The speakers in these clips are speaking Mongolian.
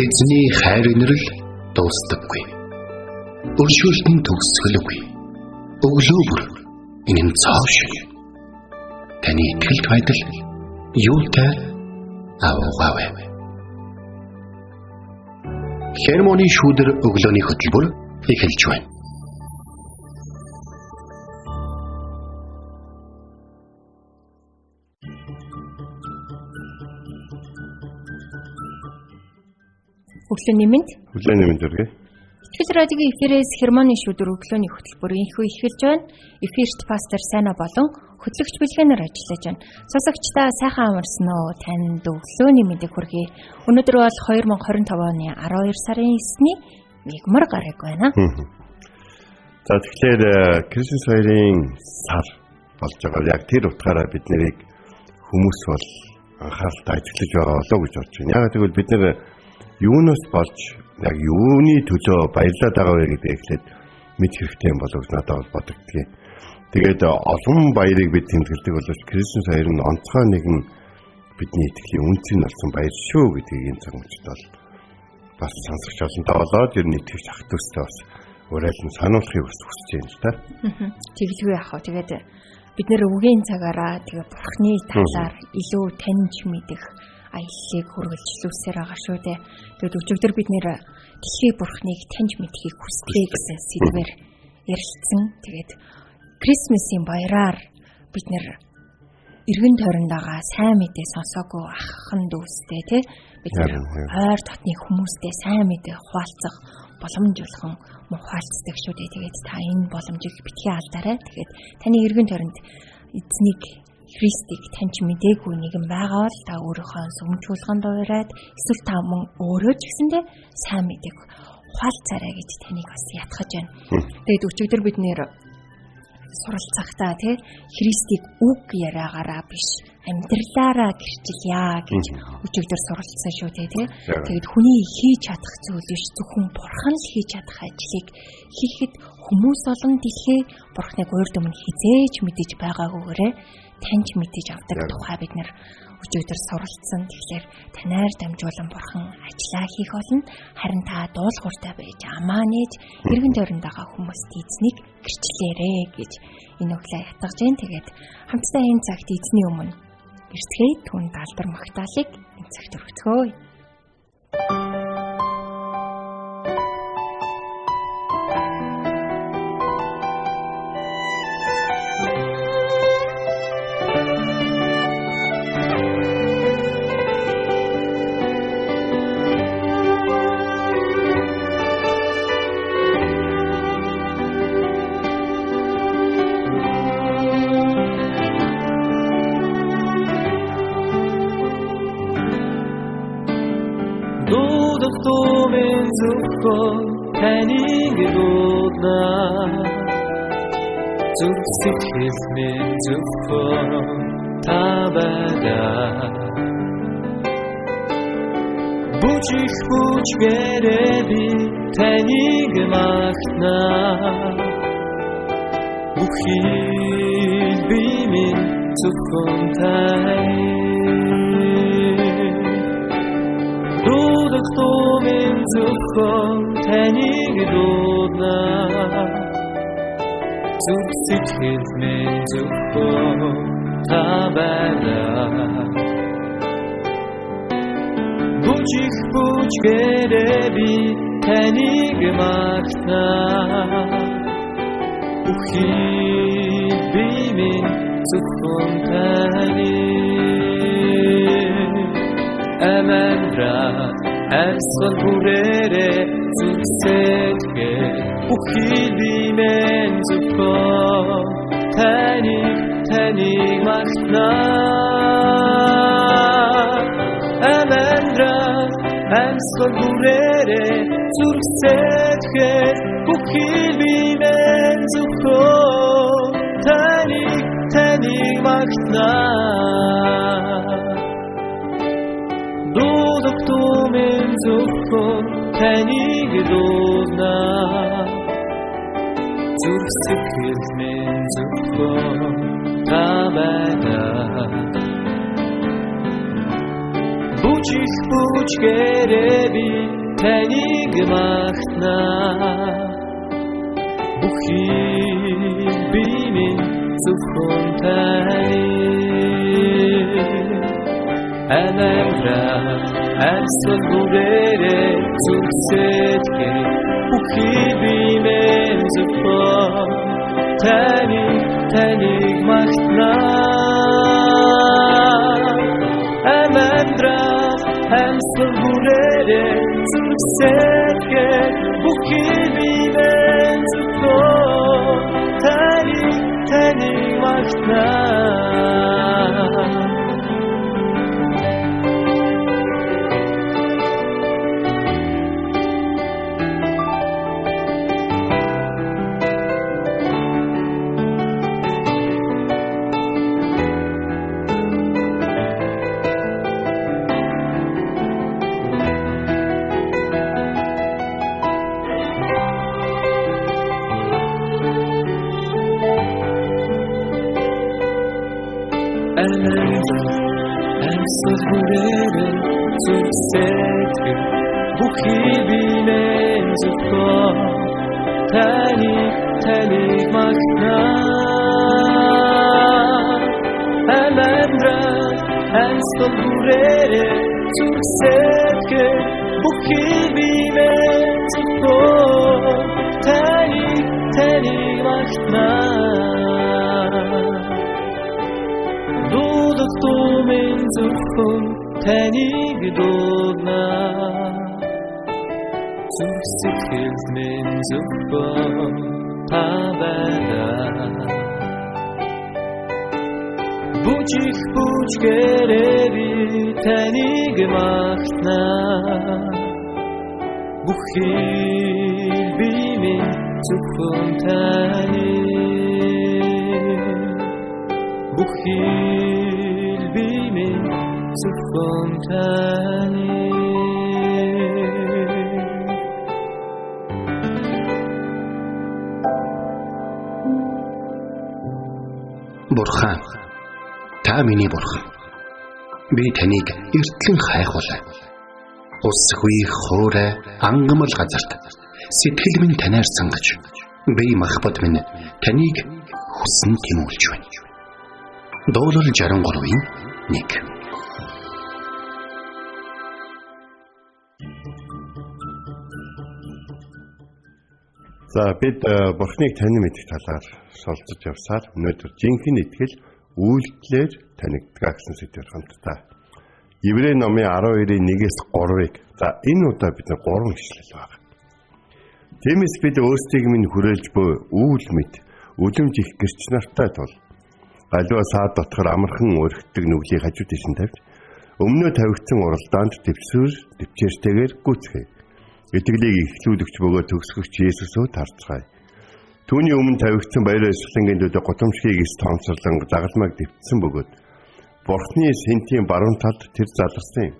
Эзний хайр инрэл дуустдаггүй. Өршөөлт нь төгсгөлгүй. Өглөө бүр энэ нь цоо шиг. Таны итгэлт байдал юутай аваагаа вэ? Хермоны шүүдэр өглөөний хөтөлбөр эхэлж байна. Өглөөний мэнд. Өглөөний мэнд өргөе. Итгэл радиогийн эфирээс Хермоны шүүдэр өглөөний хөтөлбөр инхүү эхэлж байна. Эфирт пастор Сайна болон хөтлөгч Бэлгэнээр ажиллаж байна. Сонсогчдаа сайхан амарсан уу? Танд өглөөний мэндийг хүргэе. Өнөөдөр бол 2025 оны 12 сарын 9-ний мигмар гараг байна. За тэгэхээр Крисмас баярын сар болж байгаа. Яг тэр утгаараа бид нарыг хүмүүс бол анхааралтай ажиглаж байгаа болоо гэж бодож байна. Яг тэгвэл бид нар юунаас болж яг юуны төлөө баярлаад байгаа вэ гэдгийг эхлээд мэдэх хэрэгтэй юм болов гэж надад бол бодогдгийг. Тэгээд олон баярыг бид тэмдэглэдэг боловч Крисмас баяр нь онцгой нэгэн бидний итгэлийн үнцийг нь олсон баяр шүү гэдгийг энэ цаг мөчид бол бас сонсогч олонтой болоод ер нь итгэгч ах дүүстэй бас уриалан сануулахыг бас хүсэж байна л да. Тэгэлгүй яах вэ? Тэгээд бид нэр үгийн цагаараа тэгээ Бурхны талаар илүү таньж мэдэх аяллыг үргэлжлүүлсээр байгаа шүү дээ. Тэгээд өчигдөр бид нэр дэлхийн Бурхныг таньж мэдхийг хүсдэг гэсэн сэдвээр ярилцсан. Тэгээд Крисмсийн баяраар бид нэр эргэн тойронд байгаа сайн мэдээ сонсоогүй ахын дүүстэй тий бид нэр ойр дотны хүмүүстэй сайн мэдээ хуваалцах боломж болгон мөн хуваалцдаг шүү дээ. Тэгээд та энэ боломжийг битгий алдаарай. Тэгээд таны эргэн тойронд эзнийг Христийг таньж мдээгүй нэгэн байгаа бол та өөрийнхөө сүм чуулганд уурайд эсвэл та мөн өөрөө ч гэсэндээ сайн мэдээг хуваалцаарай гэж таныг бас ятгах байна. Тэгээд өчигдөр бид нэр суралцахдаа тий Христийг үг яриагаараа биш амьдралаараа гэрчилье гэж өчигдөр суралцсан шүү дээ тий. Тэгээд хүний хийж чадах зүйл биш зөвхөн Бурхан л хийж чадах ажлыг хийхэд хүмүүс олон дэлхий Бурханыг урд өмнө хизээж мэдэж байгаагүйгээрээ таньж мэдэж авдаг тухай бид нэр өчигдөр суралцсан. Тэгэхээр танаар дамжуулан Бурхан ажлаа хийх болно. Харин та дуулууртай байж амаа нээж эргэн тойронд байгаа хүмүүст эзнийг гэрчлээрэ гэж энэ өглөө ятгах जैन. Тэгээд хамтдаа энэ цагт эзний өмнө эрцгээе. Түүнд алдар магтаалыг энэ цагт өргөцгөөе. Таныг дуудна зүрх сэтгэл минь зөвхөн та байгаа. Бүжих бүжгээрээ би таныг магтна. Бүхий би минь зөвхөн таны. Дуудах дуу минь зөвхөн таныг дуудна. Зүрх сэтгэл минь зөвхөн та байгаа. Бүжих бүжгээрээ би таныг магтна. Бүхий би минь зөвхөн таны. Амандраа амьсгал бүрээрээ зүрх сэтгэл бүхий би минь зөвхөн таныг таныг магтна. Амандраа амьсгал бүрээрээ зүрх сэтгэл бүхий би минь зөвхөн таныг таныг магтна. Дуудах дуу минь зөвхөн таныг дуудна. Зүрх сэтгэл минь зөвхөн та байгаа. Бүжих бүжгээрээ би таныг магтнаа. Бүхий бие минь зөвхөн таны. Амьдрал амьсгал бүрээрээ зүрх сэтгэл бүхий бие минь зөвхөн таны, таныг магтнаа. Амьдрал амьсгал бүрээрээ зүрх сэтгэл бүхий бие минь зөвхөн таны, таныг магтнаа. Амьсгал бүрээрээ зүрх сэтгэл бүхий бие минь зөвхөн таны, таныг магтнаа. Амьдрал амьсгал бүрээрээ зүрх сэтгэл бүхий бие минь зөвхөн таны, таныг магтнаа. Дуудах дуу минь зөвхөн таныг дууднаа. Зүрх сэтгэл минь зөвхөн та байлаа. Бүжих бүжгээрээ би таныг магтнаа. Бүхий бие минь зөвхөн таны. Бүхий бие минь зөвхөн таны. Бурхан, та миний бурхан. Би таныг эртлэн хайхвалаа. Усгүй хоорой ангамл газарт сэтгэл минь танаар сангаж, би махбат минь таныг хүсэн тэмүүлж байна. Дуулал 63-ийн 1. За бид Бурхныг танин мэдэх талаар солилцож явсаар өнөөдөр жинхэнэ итгэл үйлдэлээр танигдгаа гэсэн сэдвээр хамтдаа. Еврей номын 12-ийн 1-ээс 3-ыг за энэ удаа бид 3 ишлэл байна. Тиймээс бид өөрсдийг минь хүрээлж буй үйл мэд үлэмж их гэрч нартай тул аливаа саад дотгор амархан өргөтдөг нүглийг хажуу тийш нь тавьж өмнөө тавигдсан уралдаанд төвчээртэйгээр гүйцгээе. Итгэлийг эхлүүлэгч бөгөөд төгсгөгч Есүсөө тарцгаая. Түүний өмнө тавигдсан баяр баясгалангийн төлөө гутамшгийг эс тоомсорлон загалмайг дэвтсэн бөгөөд Бурхны сэнтийн баруун талд тэр заларсан юм.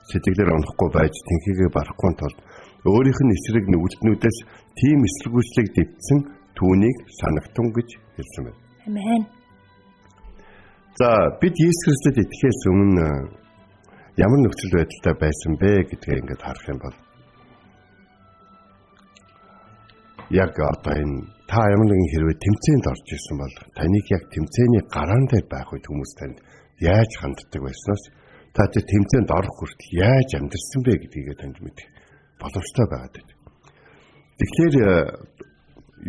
Сэтгэлээр онохгүй байж тэнхигээ барахгүй тулд өөрийнх нь эсрэг нүгэлтнүүдээс тийм эсэргүүцлийг дэвтсэн түүнийг санагтун гэж хэлсэн байна. Амен. За бид Есүс Христэд итгэхээс өмнө ямар нөхцөл байдалтай байсан бэ гэдгээ ингээд харах юм бол яг одоо энэ та ямар нэгэн хэрвээ тэмцээнд орж ирсэн бол таныг яг тэмцээний гараан дээр байх үед хүмүүс танд яаж ханддаг байснаас та тэр тэмцээнд орох хүртэл яаж амьдарсан бэ гэдгийг танд мэдэх боломжтой байгаад байна. Тэгэхээр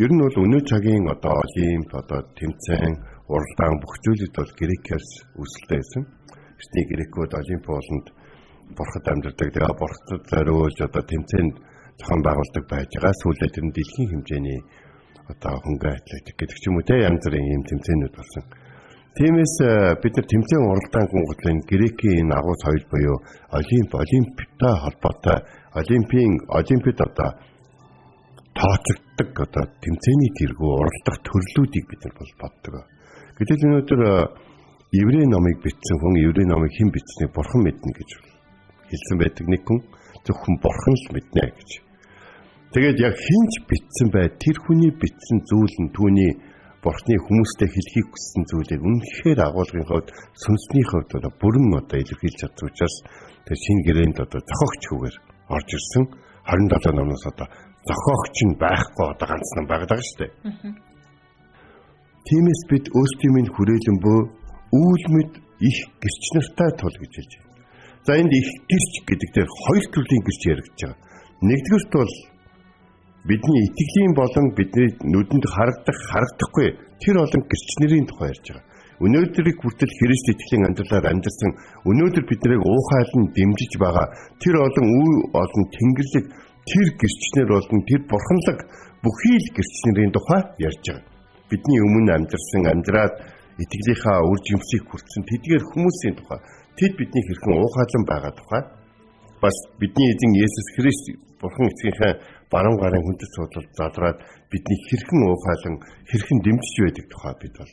ер нь бол өнөө цагийн одоо олимп, одоо тэмцээн, уралдаан бүх зүйлүүд бол грекээс үүсэлтэй байсан. Эртний грекүүд олимп ууланд бурхад амьдардаг. Тэгээ бурхад зориулж одоо тэмцээнд зохион байгуулдаг байж байгаа. Сүүлдээ тэр нь дэлхийн хэмжээний одоо хөнгө атлетик гэдэг ч юм уу те янз бүрийн ийм тэмцээнүүд болсон. Тиймээс бид нар тэмцээн уралдаан гунгутлын энэ грекийн энэ агуу соёл буюу олимп, олимптой холбоотой олимпиад одоо тооцогддог одоо тэмцээний тэргүү уралдах төрлүүдийг бид нар бол боддог. Гэтэл өнөөдөр еврей номыг бичсэн хүн еврей номыг хэн бичсэнийг бурхан мэднэ гэж хэлсэн байдаг нэг хүн зөвхөн бурхан л мэднэ гэж. Тэгээд яг хэн ч бичсэн бай тэр хүний бичсэн зүйл нь түүний Бурхны хүмүүстэй хэлхийг хүссэн зүйлийг үнэхээр агуулгын хувьд, сүнсний хувьд одоо бүрэн одоо илэрхийлж чадсан учраас тэр шинэ гэрээнд одоо зохиогчгүйгээр орж ирсэн 27 номноос одоо зохиогч нь байхгүй одоо ганц ном байгаад байгаа шүү дээ. Тиймээс бид өөрсдийн минь хүрээлэн бөө үйл мэд их гэрч нартай тул гэж хэлж байна. За энд их гэрч гэдэг дээр хоёр төрлийн гэрч яригдж байгаа. Нэгдүгüрт бол бидний итгэлийн болон бидний нүдэнд харагдах харагдахгүй тэр олон гэрч нэрийн тухай ярьж байгаа. Өнөөдрийг хүртэл Христ итгэлийн амьдралаар амьдарсан өнөөдөр биднийг уухайлан дэмжиж байгаа тэр олон үе олон тэнгэрлэг тэр гэрчнэр болон тэр бурханлаг бүхий л гэрчнэрийн тухай ярьж байгаа. Бидний өмнө амьдарсан амьдраад итгэлийнхаа үр жимсийг хүртсэн тэдгээр хүмүүсийн тухай тэд бидний хэрхэн уухайлан байгаа тухай бас бидний эзэн Есүс Христ бурхан эцгийнхээ баруун гарын хүндэт суудалд задраад бидний хэрхэн уухайлан хэрхэн дэмжиж байдаг тухай бид бол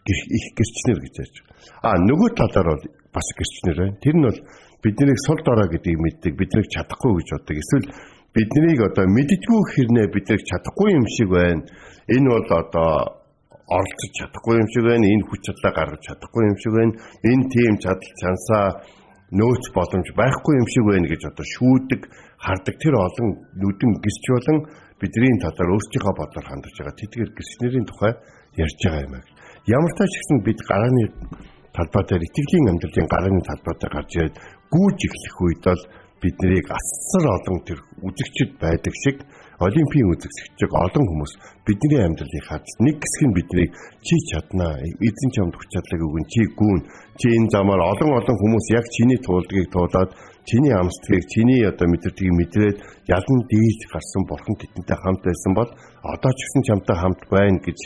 их гэрчнэр гэж ярьж байгаа. А нөгөө талаар бол бас гэрчнэр байна. Тэр нь бол биднийг сул дорой гэдгийг мэддэг, биднийг чадахгүй гэж боддог. Эсвэл биднийг одоо мэддэггүй хэрнээ биднийг чадахгүй юм шиг байна. Энэ бол одоо оролцож чадахгүй юм шиг байна. Энэ хүч чадлаа гаргаж чадахгүй юм шиг байна. Энэ тийм чадал чансаа нөөц боломж байхгүй юм шиг байна гэж одоо шүүдэг, хардаг тэр олон нүдэн гисч болон бидний талаар өөрсдийнхөө бодлоор хандаж байгаа тэдгээр гисчнэрийн тухай ярьж байгаа юм аа. Ямар ч тач гэсэн бид гарааны талбай дээр итгэлийн амьдралын гарааны талбай дээр гарч ирээд гүйж эхлэх үед бол биднийг асар олон тэр үзэгчд байдаг шиг олимпийн үзэгчид олон хүмүүс бидний амьдралыг харж нэг хэсэг нь биднийг чи чаднаа, эзэн чамд хүч чадлыг өгөн, чи гүн, чи энэ замаар олон олон хүмүүс яг чиний туулдгийг туулаад чиний амсдгийг, чиний одоо мэдэрдгийг мэдрээд ялан дийлж гарсан бурхан тэдэнтэй хамт байсан бол одоо ч гэсэн чамтай хамт байна гэж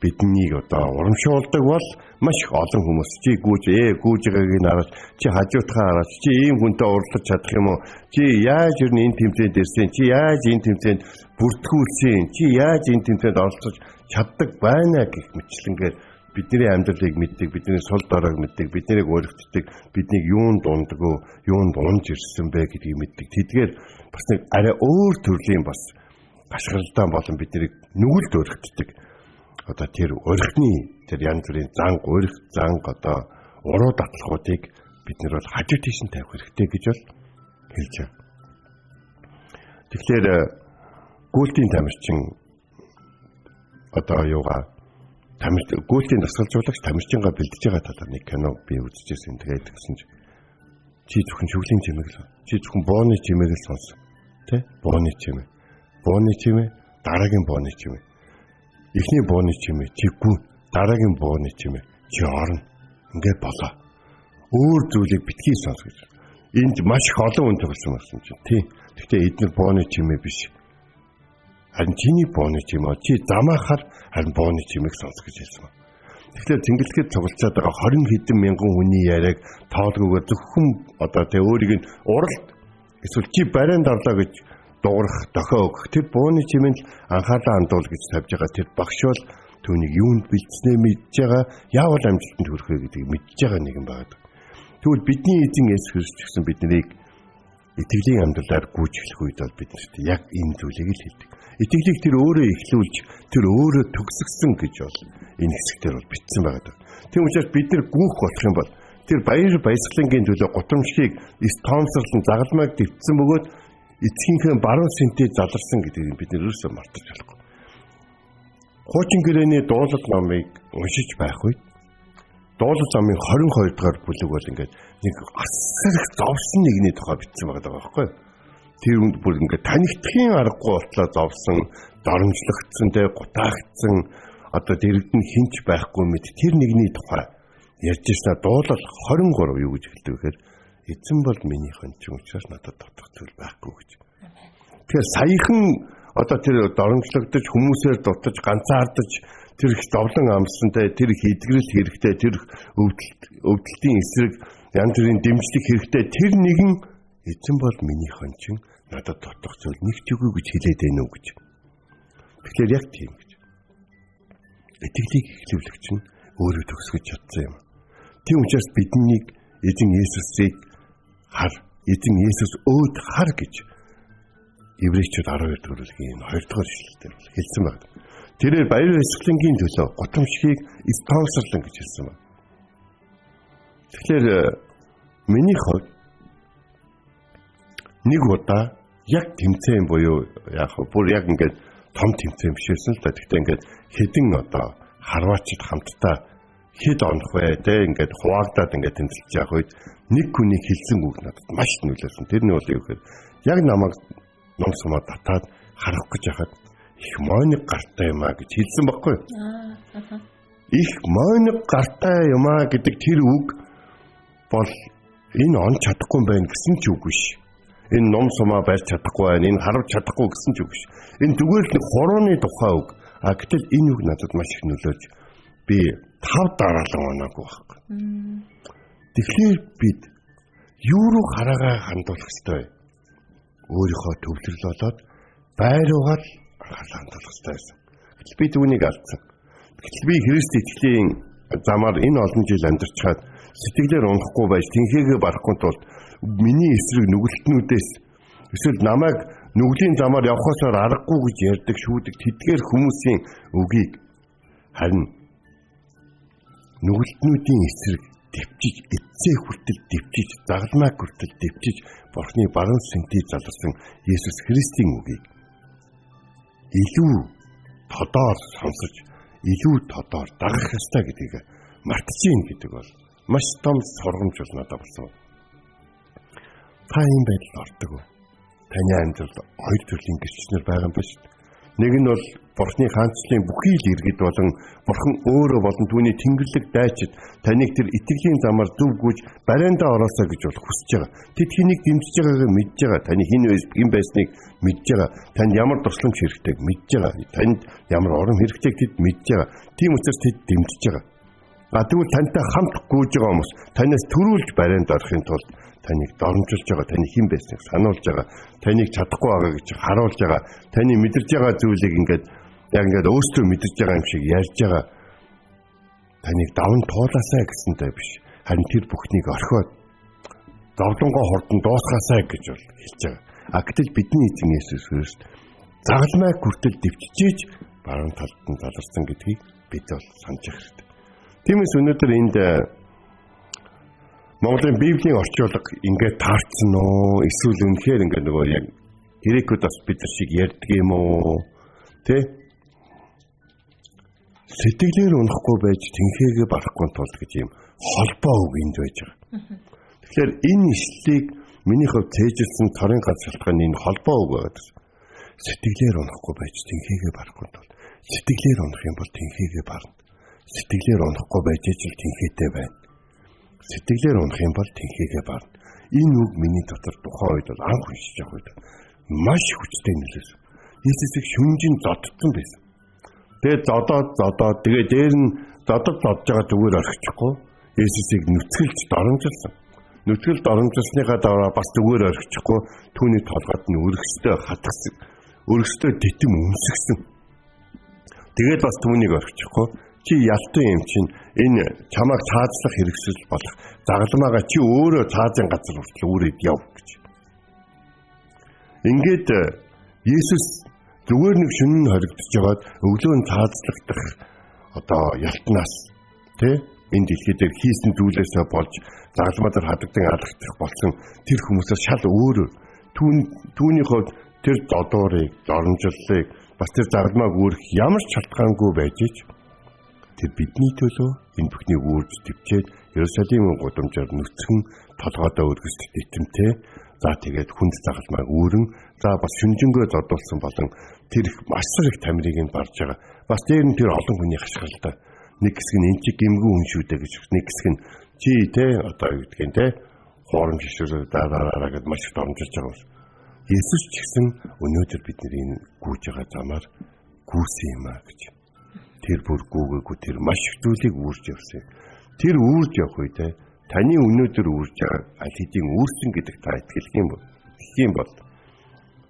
биднийг одоо урамшуулдаг бол маш их олон хүмүүс чи гүйж гүйж байгааг нь хараад чи хажуутхаа хараад чи ийм хүнтэй уурлаж чадах юм уу, чи яаж ер нь энэ тэмцээнд ирсэн, чи яаж энэ тэмцээнд бүртгүүлсэн, чи яаж энэ тэмцээнд оролцож чаддаг байна гэх мэтчлэнгээр бидний амьдралыг мэддэг, бидний сул доройг мэддэг, биднийг уурхтдаг, биднийг юунд ундаггүй, юунд унж ирсэн бэ гэдгийг мэддэг. Тэдгээр бас нэг арай өөр төрлийн бас гашгиралдаан болон биднийг нүгэлд уурхтдаг. Одоо тэр урихны тэр янз бүрийн занг, урих занг одоо уруу датлахуудыг бид нар бол хажуу тийш нь тавих хэрэгтэй гэж бол хэлж байгаа. Тэгэхээр гүйлтийн тамирчин одоо юугаа тамир гүйлтийн дасгалжуулагч тамирчингаа бэлдэж байгаа талаар нэг кино би үзчихсэн. Тэгээд тэгсэн чинь чи зөвхөн шүглийн чимээг л, чи зөвхөн бууны чимээг л сонс. Тэ? Бууны чимээ. Бууны чимээ, дараагийн бууны чимээ. Эхний бууны чимээ чи гүн, дараагийн бууны чимээ чи орно. Ингээд болоо. Өөр зүйлийг битгий сонс гэж. Энд маш их олон хүн тоглосон байсан чинь. Тий. Гэхдээ эдгээр бууны чимээ биш. Харин чиний бууны чимээ чи замаахаар харин бууны чимээг сонс гэж хэлсэн байна. Тэгэхээр цэнгэлдэхэд цуглацаад байгаа 20 хэдэн мянган хүний яриаг тоолгүйгээр зөвхөн одоо тэ өөрийг нь уралд эсвэл чи барайнд орлоо гэж дуурах, дохио өгөх тэр бууны чимээнд анхаалаа хандуул гэж тавьж байгаа тэр багш бол түүнийг юунд бэлдснээ мэдж байгаа, яавал амжилтанд хүрэх вэ гэдгийг мэдж байгаа нэгэн байдаг. Тэгвэл бидний эзэн Есүс Христ гэсэн биднийг итгэлийн амьдралаар гүйж эхлэх үед бол биднэрт яг энэ зүйлийг л хэлдэг. Итгэлийг тэр өөрөө эхлүүлж, тэр өөрөө төгсгсөн гэж бол энэ хэсэгтэр бол бичсэн байгаа. Тийм учраас бид нар гүйх болох юм бол тэр баяр баясгалангийн төлөө гутрамшгийг эс тоомсорлон загалмайг дэвтсэн бөгөөд эцгийнхээ баруун сэнтэй заларсан гэдгийг бид нэр ерөөсөө мартаж болохгүй. Хуучин гэрээний дуулал номыг уншиж байх үед дуулал номын 22 дугаар бүлэг бол ингээд нэг асар их зовсон нэгний тухай бичсэн байгаа байхгүй юу? Тэр үнд бүр ингээд танигдахын аргагүй болтлоо зовсон, доромжлогдсон, тэ гутаагдсан, одоо дэрэгдэн хинч байхгүй мэт тэр нэгний тухай ярьж ирсэн. Дуулал 23 юу гэж хэлдэг вэ гэхээр эзэн бол миний хончин учраас надад дутах зүйл байхгүй гэж. Тэгэхээр саяхан одоо тэр доромжлогдож хүмүүсээр дутаж ганцаардаж тэр их зовлон амсантай, тэр их эдгэрэл хэрэгтэй, тэр их өвдөлтийн эсрэг янз бүрийн дэмжлэг хэрэгтэй тэр нэгэн эзэн бол миний хончин надад дутах зүйл нэг ч үгүй гэж хэлээд байна уу гэж. Тэгэхээр яг тийм гэж. Итгэлийг эхлүүлэгч нь өөрөө төгсгөж чадсан юм. Тийм учраас биднийг эзэн Есүсийг хар, эзэн Есүс өөд хар гэж Еврейчүүд 12 дугаар бүлгийн 2 дугаар ишлэлээр хэлсэн байна. Тэрээр баяр баясгалангийн төлөө гутамшгийг спонсорлон гэж хэлсэн байна. Тэгэхээр миний хувьд нэг удаа яг тэмцээн буюу яг бүр яг ингээд том тэмцээн биш байсан л да. Гэхдээ ингээд хэдэн одоо харваачд хамтдаа хэд онох вэ те ингээд хуваагдаад ингээд тэмцэлж явах үед нэг хүний хэлсэн үг надад маш нөлөөлсөн. Тэр нь бол юу гэхээр яг намайг ном сумаа татаад харах гэж яхад их мойног гартай юм а гэж хэлсэн баггүй. Их мойног гартай юм а гэдэг тэр үг бол энэ он чадахгүй юм байна гэсэн ч үг биш. Энэ ном сумаа барьж чадахгүй байна, энэ харавж чадахгүй гэсэн ч үг биш. Энэ зүгээр л нэг хурууны тухай үг. А гэтэл энэ үг надад маш их нөлөөж би 5 дараалан оноогүй байхгүй. Тэгэхээр бид юу руу хараагаа хандуулах ёстой вэ? Өөрийнхөө төвлөрөл болоод бай руугаа л анхаарлаа хандуулах ёстой байсан. Гэтэл би түүнийг алдсан. Гэтэл би Христ итгэлийн замаар энэ олон жил амьдарчхаад сэтгэлээр унахгүй байж тэнхээгээ барахгүй тулд миний эсрэг нүгэлтнүүдээс эсвэл намайг нүглийн замаар явхаасаар аргагүй гэж ярьдаг шүүдэг тэдгээр хүмүүсийн үгийг харин нүгэлтнүүдийн эсрэг дэвчиж эцсээ хүртэл дэвчиж загалмай хүртэл дэвчиж Бурхны баруун сэнтий заларсан Есүс Христийн үгийг илүү тодоор сонсож илүү тодоор дагах ёстой гэдгийг мартаж ийн гэдэг бол маш том сургамж бол надад болсон. Та ийм байдалд ордог уу? Таны амьдралд хоёр төрлийн гэрчлэнэр байгаа юм байна шүү дээ. Нэг нь бол Бурхны хаанчлалын бүхий л иргэд болон Бурхан өөрөө болон түүний тэнгэрлэг дайчид таныг тэр итгэлийн замаар зөв гүйж барайндаа ороосоо гэж бол хүсэж байгаа. Тэд хэнийг дэмжиж байгаагаа мэдж байгаа. Таны хэн хэн байсныг мэдж байгаа. Танд ямар тусламж хэрэгтэйг мэдж байгаа. Танд ямар урам хэрэгтэйг тэд мэдж байгаа. Тийм учраас тэд дэмжиж байгаа. А тэгвэл тантай хамт гүйж байгаа хүмүүс танаас төрүүлж барайнд орохын тулд таныг доромжилж байгаа, таны хэн байсныг сануулж байгаа, таныг чадахгүй байгаа гэж харуулж байгаа, таны мэдэрж байгаа зүйлийг ингээд яг ингээд өөртөө мэдэрж байгаа юм шиг ярьж байгаа. Таныг даван туулаасай гэсэнтэй биш. Харин тэр бүхнийг орхиод зовлонгоо хурдан дуусгаасай гэж бол хэлж байгаа. А гэтэл бидний эзэн Есүс Христ загалмай хүртэл дэвчжээж баруун талд нь заларсан гэдгийг бид бол санаж явах хэрэгтэй. Тиймээс өнөөдөр энд Монголын Библийн орчуулга ингээд таарсан уу? Эсвэл үнэхээр ингээд нөгөө яг грекүүд бас бид нар шиг ярьдаг юм уу? Тэ? Сэтгэлээр унахгүй байж тэнхээгээ барахгүй тулд гэж юм холбоо үг энд байж байгаа. Тэгэхээр энэ ишлэлийг миний хувьд цээжилсэн цорын ганц шалтгаан энэ холбоо үг байгаа. Сэтгэлээр унахгүй байж тэнхээгээ барахгүй тулд сэтгэлээр унах юм бол тэнхээгээ барна. Сэтгэлээр унахгүй байж ч л тэнхээтэй байна. Сэтгэлээр унах юм бол тэнхээгээ барна. Энэ үг миний дотор тухайн үед бол анх уншиж явах үед маш хүчтэй нөлөөлсөн. Есүсийг шүнжин зоддсон байсан. Тэгээд зодоод тэгээ дээр нь зодод зодж байгаа зүгээр орхичихгүй. Есүсийг нүцгэлж доромжилсан. Нүцгэл доромжилсныхаа дараа бас зүгээр орхичихгүй. Түүний толгойд нь өргөстөө хатгсан. Өргөстөө титэм өмсгсөн. Тэгээд бас түүнийг орхичихгүй. Чи ялтан юм чинь энэ чамайг цаазлах хэрэгсэл болох загалмаагаа чи өөрөө цаазын газар хүртэл үүрээд яв гэж. Ингээд Есүс зүгээр нэг шөнө нь хоригдож байгаад өглөө нь цаазлагдах одоо ялтнаас тэ энэ дэлхий дээр хийсэн зүйлээсээ болж загалмаа дээр хадагдан алагдах болсон тэр хүмүүсээ шал өөр түүний хувьд тэр додуурыг, доромжллыг бас тэр загалмааг үүрэх ямар ч шалтгаангүй байж ч тэр бидний төлөө энэ бүхнийг үүрж төвчээд Иерусалимын гудамжаар нүцгэн толгойдоо өргөсд тэтэмтэй. За тэгээд хүнд загалмайг үүрэн за бас шүнжэнгөө зодуулсан болон тэр их маш их тамирыг нь барж байгаа. Бас дээр нь тэр олон хүний хашгиралтай. Нэг хэсэг нь эн чи гимгүү хүн шүү дээ гэж нэг хэсэг нь чи те одоо юу гэдгийг те хоорон шишрээ дараараа гэд маш их дормжилж байгаа юм. Есүс ч гэсэн өнөөдөр бидний энэ гүйж байгаа замаар гүйсэн юм а гэж. Тэр бүр гүгээгүй тэр маш их зүйлийг үүрж явсан. Тэр үүрж явах үедээ таны өнөөдөр үүрж байгаа аль хэдийн үүрсэн гэдэг та итгэх юм бол итгэх юм бол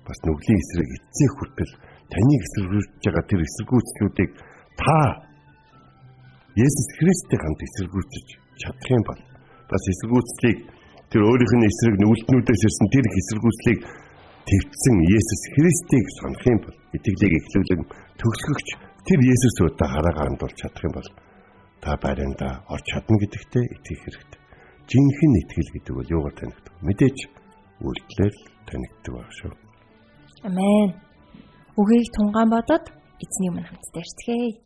бас нүглийн эсрэг эцсээ хүртэл таныг эсэргүүцэж байгаа тэр эсэргүүцлүүдийг та Есүс Христтэй хамт эсэргүүцэж чадах юм бол бас эсэргүүцлийг тэр өөрийнх нь эсрэг нүгэлтнүүдээс ирсэн тэр их эсэргүүцлийг твцсэн Есүс Христийг санах юм бол итгэлийг эхлүүлэн төгсгөгч Тэр Есүс үүдээ хараагаа хандуулж чадах юм бол та бариандаа орч чадна гэдэгтээ итгэх хэрэгтэй. Жинхэнэ итгэл гэдэг бол юугаар танигдах вэ? Мэдээж үйлдэлээр танигддаг байх шүү. Амен. Үгийг тунгаан бодоод эзний өмнө хамтдаа ирцгээе.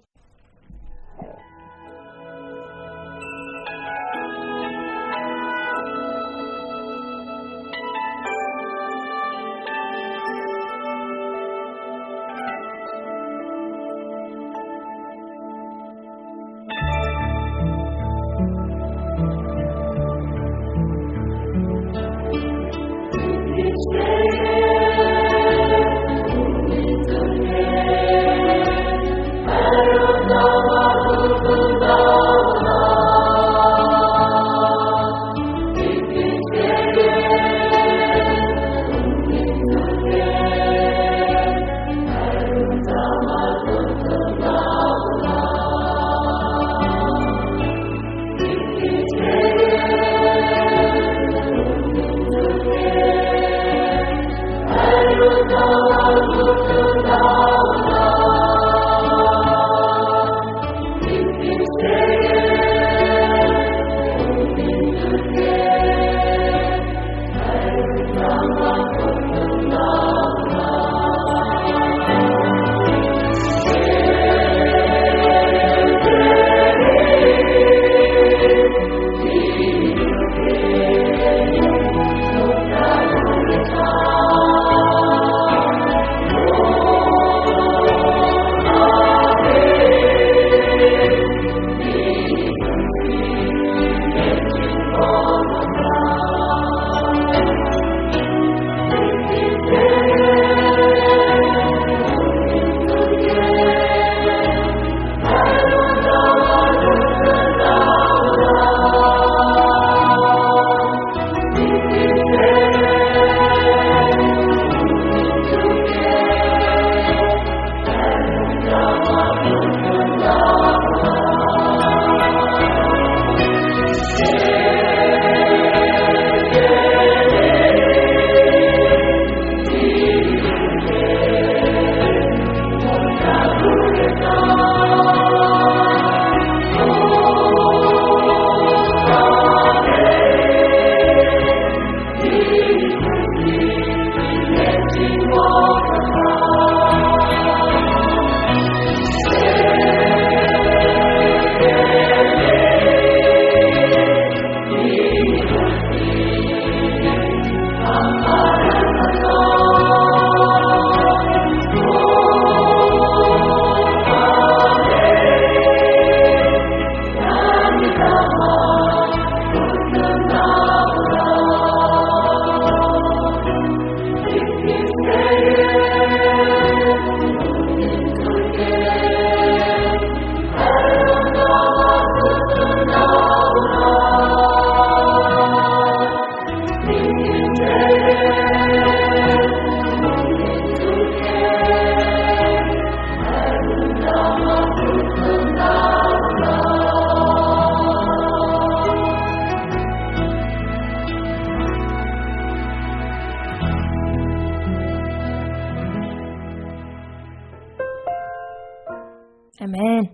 Амен.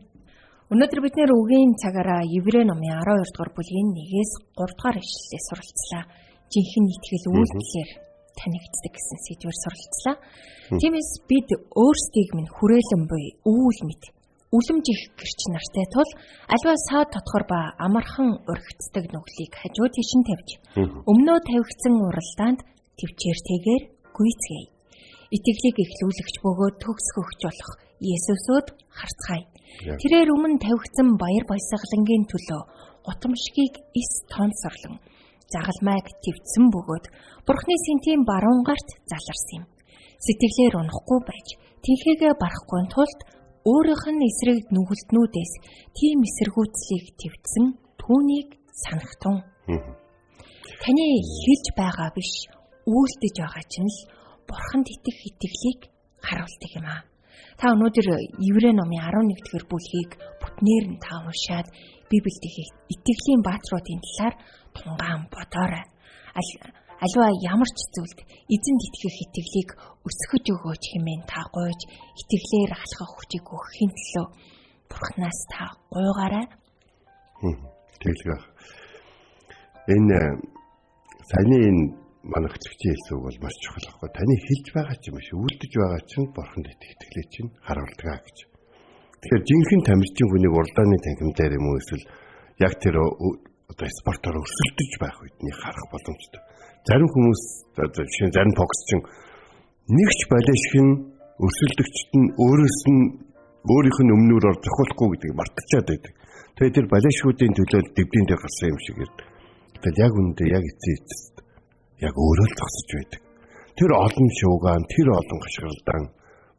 Өнөөдөр бид нэр үгийн цагаараа Еврей номын 12 дугаар бүлгийн 1-ээс 3 дугаар ишлэлээ суралцлаа. Жинхэнэ итгэл үйлдэлээр танигддаг гэсэн сэдвээр суралцлаа. Тиймээс бид өөрсдийг минь хүрээлэн буй үүл мэт үлэмж их гэрч нартай тул альва саад дотгор ба амархан уригддаг нүглийг хажуу тийш нь тавьж өмнөө тавигдсан уралдаанд төвчээртэйгээр гүйцгээе. Итгэлийг эхлүүлэгч бөгөөд төгсгөгч болох Есүсөд харцгаая. Тэрээр өмнө тавигдсан баяр баясгалангийн төлөө гутамшгийг эс тоомсорлон загалмайг твцсэн бөгөөд Бурхны сэнтийн баруун гарт заларсан юм. Сэтгэлээр унахгүй байж тэнхээгээ барахгүй тулд өөрийнх нь эсрэг нүгэлтнүүдээс тийм эсэргүүцлийг твцсэн түүнийг санахтун. Таны хэлж байгаа биш үйлдэж байгаа чинь л Бурханд итгэх итгэлийг харуулдаг юм аа. Та өнөөдөр Еврей номын 11 дугаар бүлгийг бүтнээр нь та уншаад Библиэд итгэлийн бааtruудын талаар тунгаан бодоорой. Аливаа ямар ч зүйлд эзэнд итгэх итгэлийг өсгөж өгөөч хэмээн та гуйж итгэлээр алхах хүчийг өгөхийн төлөө Бурханаас та гуйгаарай. Тэглэг. Энэ саяны энэ манай хөтлөгчийн хэлсэн үг бол маш чухал байхгүй. Таны хэлж байгаа ч юм биш, үйлдэж байгаа чинь Бурханд итгэх итгэлийг чинь харуулдаг гэж. Тэгэхээр жинхэнэ тамирчин хүнийг уралдааны танхим дээр юм уу эсвэл яг тэр одоо спортоор өрсөлдөж байх үед нэг харах боломжтой. Зарим хүмүүс жишээ нь зарим боксчин нэгч балиашх нь өрсөлдөгчд нь өөрөөс нь өөрийнх нь өмнөр ор зохиолохгүй гэдгийг мартчихад байдаг. Тэгээд тэр балиашгуудын төлөө дэвдийн дээр гарсан юм шиг ирдэг. Гэтэл яг үүндээ яг эцсийн эцэст яг өөрөө л зогсож байдаг. Тэр олон шуугаан, тэр олон хашгиралдаан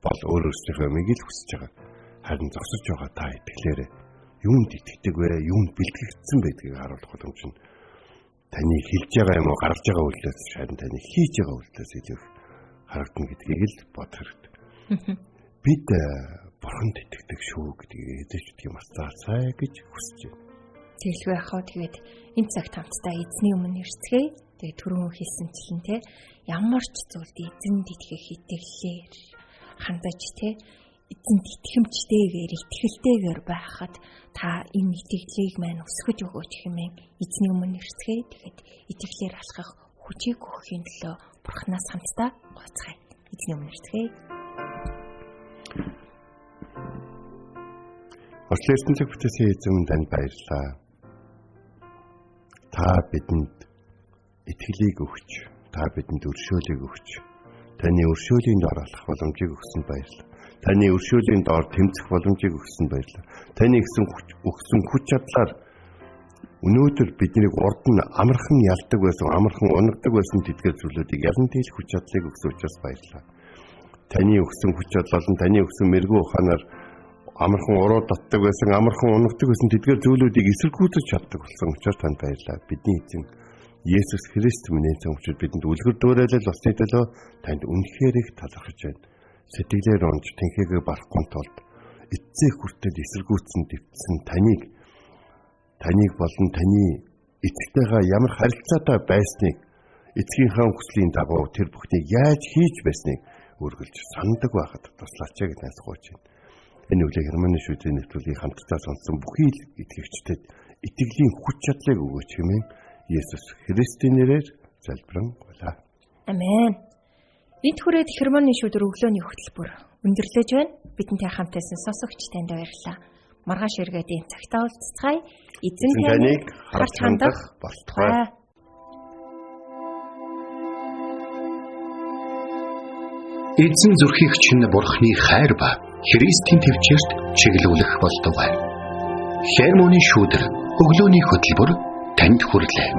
бол өөр өөрсдийнхөө юмыг л хүсэж байгаа. Харин зогсож байгаа та итгэлээрээ юунд итгэдэг вэ? Юунд бэлтгэгдсэн байдгийг харуулах боломж нь таны хэлж байгаа юм уу, гаргаж байгаа үйлдэлээс харин таны хийж байгаа үйлдэлээс илүү харагдана гэдгийг л бодох хэрэгтэй. Бид Бурханд итгэдэг шүү гэдгийг эзэж гэдгийг мартаасай гэж хүсэж байна. Тэгэлгүй яах вэ? Тэгээд энэ цагт хамтдаа эзний өмнө ирцгээе. Тэгээд түрүүн хэлсэнчлэн те ямар ч зүйлд эзэнд итгэх итгэлээр хандаж те эзэнд итгэмжтэйгээр итгэлтэйгээр байхад та энэ итгэлийг маань өсгөж өгөөч хэмээн эзний өмнө ирцгээе. Тэгээд итгэлээр алхах хүчийг өгөхийн төлөө Бурханаас хамтдаа гуйцгаая. Эзний өмнө ирцгээе. Орчлон ертөнцийг бүтээсэн эзэн танд баярлалаа. Та бидэнд итгэлийг өгч, та бидэнд өршөөлийг өгч, таны өршөөлийн дор алхах боломжийг өгсөнд баярлалаа. Таны өршөөлийн дор тэмцэх боломжийг өгсөнд баярлалаа. Таны өгсөн хүч чадлаар өнөөдөр биднийг урд нь амархан ялдаг байсан, амархан унагдаг байсан тэдгээр зүйлүүдийг ялан дийлэх хүч чадлыг өгсөн учраас баярлалаа. Таны өгсөн хүч чадал болон таны өгсөн мэрэгүү ухаанаар амархан уруу татдаг байсан, амархан унагдаг байсан тэдгээр зүйлүүдийг эсэргүүцэж чаддаг болсон учраас танд баярлалаа. Бидний эзэн Есүс Христ минь эзэн учраас бидэнд үлгэр дуурайлал болсны төлөө танд үнэхээр их талархаж байна. Сэтгэлээр унж тэнхээгээ барахгүй тулд эцсийн хүртэл эсэргүүцсэн дэвтсэн таныг болон таны эцэгтэйгээ ямар харилцаатай байсныг эцгийнхээ хүслийн дагуу тэр бүхнийг яаж хийж байсныг үргэлж санадаг байхад туслаач гэж найсгууч байна. Энэ өглөө Германы шүдний нэвтрүүлгийг хамтдаа сонссон бүхий л итгэгчдэд итгэлийн хүч чадлыг өгөөч хэмээн Есүс Христийн нэрээр залбирanгуйлаа. Амен. Энд хүрээд Хермоны шүдэр өглөөний хөтөлбөр өндөрлөж байна. Бидэнтэй хамт байсан сонсогч танд баярлалаа. Маргааш эргээд энэ цагтаа уулзцгаая. Эзэн таныг харж хандах болтугай. Эзэн зүрхийг чинь Бурхны хайр ба Христийн төвчөрт чиглүүлэх болтугай. Хермоны шүүдэр өглөөний хөтөлбөр танд хүрэлээ.